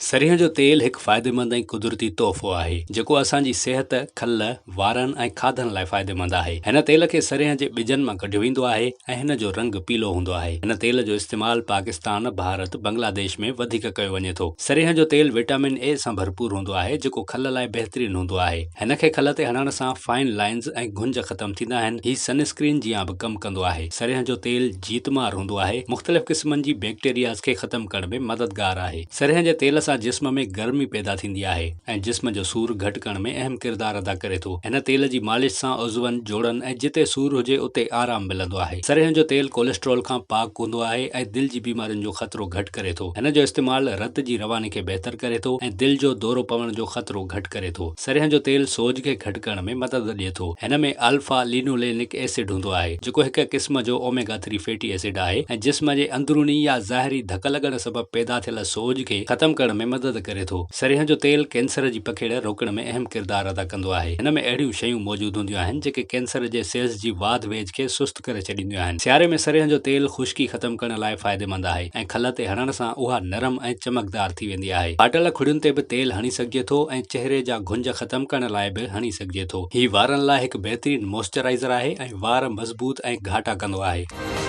سرينهن جو تيل هڪ فائديمند ۽ قدرتي تحفو آهي، جيڪو اسان جي صحت، کل، وارن ۽ کاڌن لاء فائديمند آهي. هن تيل کي سرينهن جي ٻجن مان ڪڍيو ويندو آهي ۽ هن جو رنگ پيلو هوندو آهي. هن تيل جو استعمال پاڪستان، ڀارت، بنگلاديش ۾ وڌيڪ ڪيو وڃي ٿو. سرينهن جو تيل وٽامن اي سان ڀرپور هوندو آهي، جيڪو کل لاء بهترين هوندو آهي. هن کي کل تي هڻڻ سان فائن لائنز ۽ گهنج ختم ٿيندا آهن. هي سن اسڪرين جيان به ڪم ڪندو آهي. سرينهن جو تيل جيت مار هوندو آهي. مختلف قسمن جي بيڪٽيرياز کي ختم ڪرڻ ۾ مددگار آهي. سرينهن جي تيل سان جسم ۾ گرمي پيدا ٿيندي آهي ۽ جسم جو سور گهٽ ڪرڻ ۾ اهم ڪردار ادا ڪري ٿو. هن تيل جي مالش سان عضون، جوڙن ۽ جتي سور هجي اتي آرام ملندو آهي. سرينهن جو تيل ڪوليسٽرول کان پاڪ هوندو آهي ۽ دل جي بيمارين جو خطرو گهٽ ڪري ٿو. هن جو استعمال رت جي رواني کي بهتر ڪري ٿو ۽ دل جو دورو پوڻ جو خطرو گهٽ ڪري ٿو. سرينهن جو تيل سوڄ کي گهٽ ڪرڻ ۾ مدد ڏئي ٿو. هن ۾ الفا لينولينڪ ايسڊ هوندو آهي، جيڪو هڪ قسم جو اوميگا ٿري فيٽي ايسڊ آهي ۽ جسم جي اندروني يا ظاهري ڌڪ لڳڻ سبب پيدا ٿيل سوڄ کي ختم ڪرڻ ۾ مدد ڪري ٿو. سرينهن جو تيل ڪينسر جي پکيڙ روڪڻ ۾ اهم ڪردار ادا ڪندو آهي. هن ۾ اهڙيون شيون موجود هونديون آهن، جيڪي ڪينسر جي سيلز جي واڌ ويجهه کي سست ڪري ڇڏينديون آهن. سياري ۾ سرينهن جو تيل خشڪي ختم ڪرڻ لاء فائديمند آهي ۽ کل تي هڻڻ سان اها نرم ۽ چمڪدار ٿي ويندي آهي. ڦاٽل کڙين تي به تيل هڻي سگهجي ٿو ۽ چهري جا گهنج ختم ڪرڻ لاء به هڻي سگهجي ٿو. هي وارن لاء هڪ بهترين موئسچرائيزر آهي ۽ وار مضبوط ۽ گهاٽا ڪندو آهي.